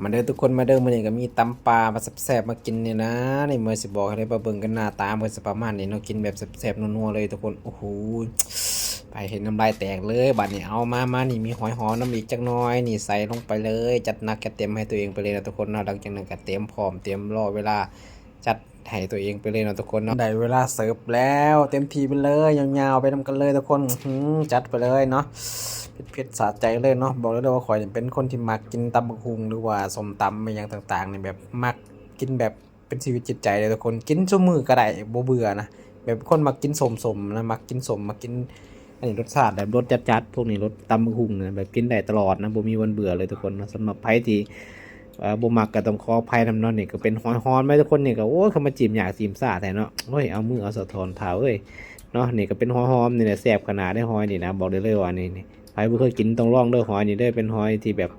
ມາເດີທຸກຄົນ ມາເດີ ມື້ນີ້ກໍມີຕຳປາມາແຊບໆມາກິນນີ້ນະ. ນີ້ເມື່ອຊິບອກໃຫ້ເດີ ມາເບິ່ງກັນ ໜ້າຕາເພິ່ນຊິປະມານນີ້ເນາະ ກິນແບບແຊບໆນົວໆເລີຍທຸກຄົນ. ໂອ້ໂຫ ໄປເຫັນນ້ຳລາຍແຕກເລີຍບາດນີ້. ເອົາ ມາໆ ນີ້ມີຫອຍຫອມນຳອີກຈັກໜ່ອຍ ນີ້ໃສ່ລົງໄປເລີຍ ຈັດໜັກຈັດເຕັມໃຫ້ຕົວເອງໄປເລີຍນະທຸກຄົນເນາະ. ຫຼັງຈາກນັ້ນກໍຕຽມພ້ອມ ຕຽມລໍເວລາ ຈັດໃຫ້ຕົວເອງໄປເລີຍເນາະທຸກຄົນເນາະ. ໄດ້ເວລາເສີບແລ້ວ ເຕັມທີ່ໄປເລີຍ ຍາວໆໄປນຳກັນເລີຍທຸກຄົນ. ອື ຈັດໄປເລີຍເນາະ ເຜັດໆສະໃຈເລີຍເນາະ. ບອກໄດ້ເລີຍວ່າຂ້ອຍເປັນຄົນທີ່ມັກກິນຕຳບັກຫຸ່ງ ຫຼືວ່າສົ້ມຕຳອີ່ຫຍັງຕ່າງໆນີ້ ແບບມັກກິນແບບເປັນຊີວິດຈິດໃຈເລີຍທຸກຄົນ. ກິນຊຸມື້ກໍໄດ້ ບໍ່ເບື່ອນະ ແບບຄົນມັກກິນສົ້ມໆນະ ມັກກິນສົ້ມ ມັກກິນ ອັນນີ້ລົດຊາດແບບລົດຈັດໆ ພວກນີ້ລົດຕຳບັກຫຸ່ງນະ ແບບກິນໄດ້ຕະຫຼອດນະ ບໍ່ມີວັນເບື່ອເລີຍທຸກຄົນເນາະ. ສຳລັບໃຜທີ່ ເອີ ບໍ່ມັກກໍຕ້ອງຂໍອະໄພນຳເນາະ. ນີ້ກໍເປັນຫອຍຫອມເລີຍທຸກຄົນ ນີ້ກໍ ໂອ້ຍ ເຂົ້າມາຈີ້ມຍາກຈີ້ມຊ້າແທ້ເນາະ. ໂອ້ຍ ເອົາມືເອົາສະທ້ອນທ້າວເອີຍເນາະ. ນີ້ກໍເປັນຫອຍຫອມນີ້ແຫຼະ ແຊບຂະໜາດເດ້ ຫອຍນີ້ນະ ບອກໄດ້ເລີຍວ່ານີ້ ນີ້ ໃຜບໍ່ເຄີຍກິນຕ້ອງລອງເດີ ຫອຍນີ້ເດີ ເປັນຫອຍທີ່ແບບ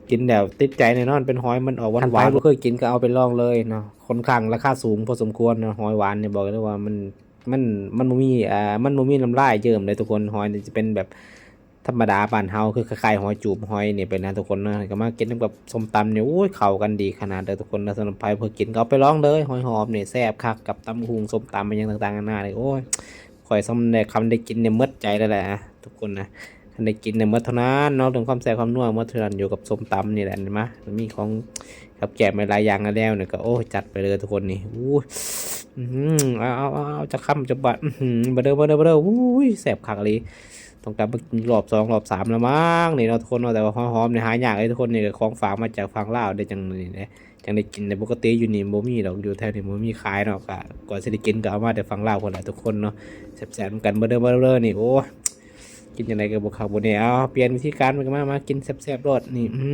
ກິນແລ້ວຕິດໃຈແນ່ນອນ. ເປັນຫອຍມັນອອກຫວານໆ ໃຜບໍ່ເຄີຍກິນກໍເອົາໄປລອງເລີຍເນາະ. ຄ່ອນຂ້າງລາຄາສູງພໍສົມຄວນເນາະ ຫອຍຫວານນີ້ ບອກເລີຍວ່າມັນ ມັນ ມັນບໍ່ມີ ອ່າ ມັນບໍ່ມີນ້ຳລາຍເຈີມເລີຍທຸກຄົນ. ຫອຍນີ້ຈະເປັນແບບ ທຳມະດາບ້ານເຮົາ ຄືຄ້າຍໆຫອຍຈູບ ຫອຍນີ້ໄປນະທຸກຄົນເນາະ. ກໍມາກິນນຳກັບສົ້ມຕຳນີ້ ໂອ້ຍ ເຂົ້າກັນດີຂະໜາດເດີທຸກຄົນເນາະ. ສຳລັບໃຜບໍ່ເຄີຍກິນກໍເອົາໄປລອງເດີ ຫອຍຫອມນີ້ແຊບຄັກ ກັບຕຳບັກຫຸ່ງ ສົ້ມຕຳ ອີ່ຫຍັງຕ່າງໆນານານີ້. ໂອ້ຍ ຂ້ອຍສ່ຳໄດ້ ຄຳໄດ້ກິນນີ້ໝົດໃຈແລ້ວແຫຼະທຸກຄົນນະ. ຄັນໄດ້ກິນນີ້ໝົດເທົ່ານັ້ນເນາະ ເລື່ອງຄວາມແຊບຄວາມນົວໝົດເທົ່ານັ້ນ ຢູ່ກັບສົ້ມຕຳນີ້ແຫຼະ. ມາ ມີຂອງກັບແກ້ມຫຼາຍໆຢ່າງແລ້ວນີ້ກໍ ໂອ້ຍ ຈັດໄປເລີຍທຸກຄົນນີ້. ໂອ້ຍ ອື ເອົາໆໆ ຈັກຄຳຈັກບາດ ອື ມາເດີ ມາເດີ ມາເດີ. ໂອ້ຍ ແຊບຄັກອີ່ຫຼີ. ຕ້ອງກັບມາກິນຮອບສອງຮອບສາມແລ້ວມັ້ງນີ້ເນາະທຸກຄົນເນາະ. ແຕ່ວ່າຫອຍຫອມນີ້ຫາຍາກເດ້ທຸກຄົນ ນີ້ກໍຂອງຝາກມາຈາກຝັ່ງລາວເດ້ ຈັ່ງນີ້ເດ້ ຈັ່ງໄດ້ກິນ. ແຕ່ປົກກະຕິຢູ່ນີ້ບໍ່ມີດອກ ຢູ່ແຖວນີ້ບໍ່ມີຂາຍເນາະ. ກະກວ່າຊິໄດ້ກິນກໍເອົາມາແຕ່ຝັ່ງລາວພຸ້ນແຫຼະທຸກຄົນເນາະ. ແຊບໆນຳກັນ ມາເດີ ມາເດີນີ້. ໂອ້ຍ ກິນຈັ່ງໃດກໍບໍ່ຄັກບໍ່ແນ່. ເອົາ ປ່ຽນວິທີການ ມັນກໍມາ ມາກິນແຊບໆໂລດນີ້. ອື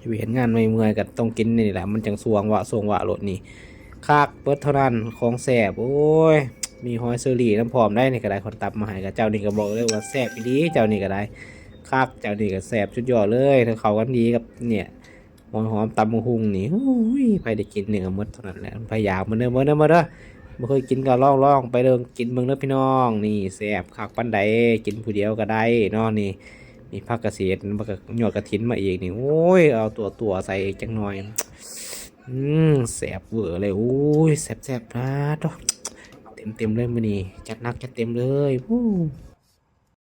ຢູ່ເຮັດງານເມື່ອຍໆກໍຕ້ອງກິນນີ້ແຫຼະ ມັນຈັ່ງສ່ວງວະ ສ່ວງວະໂລດນີ້. ຄັກເບິດເທົ່ານັ້ນ ຂອງແຊບ. ໂອ້ຍ ມີຫອຍເຊີຣີນຳພ້ອມໄດ໋ ນີ້ກໍໄດ້ ເຂົາຕັບມາໃຫ້. ກັບເຈົ້ານີ້ກໍບອກເລີຍວ່າແຊບອີ່ຫຼີ ເຈົ້ານີ້ກໍໄດ້ ຄັກ. ເຈົ້ານີ້ກໍແຊບສຸດຍອດເລີຍ ເຂົ້າກັນດີກັບ ນີ້ ຫອຍຫອມຕຳບັກຫຸ່ງນີ້. ໂອ້ຍ ໃຜໄດ້ກິນນີ້ກໍໝົດເທົ່ານັ້ນແຫຼະ ໃຜຢາກ. ມາເດີ ມາເດີ ມາເດີ ບໍ່ເຄີຍກິນກໍລອງໆໄປເດີ ກິນເບິ່ງເດີພີ່ນ້ອງ. ນີ້ແຊບຄັກປານໃດ ກິນຜູ້ດຽວກໍໄດ້ເນາະ. ນີ້ ມີຜັກກະເສດ ແລ້ວກໍຍອດກະຖິນມາອີກນີ້. ໂອ້ຍ ເອົາຕົວໆໃສ່ອີກຈັກໜ່ອຍ. ອື ແຊບເວີເລີຍ. ໂອ້ຍ ແຊບໆ ປາດໂທ້ ເຕັມໆເລີຍມື້ນີ້ ຈັດໜັກຈັດເຕັມເລີຍ. ໂອ້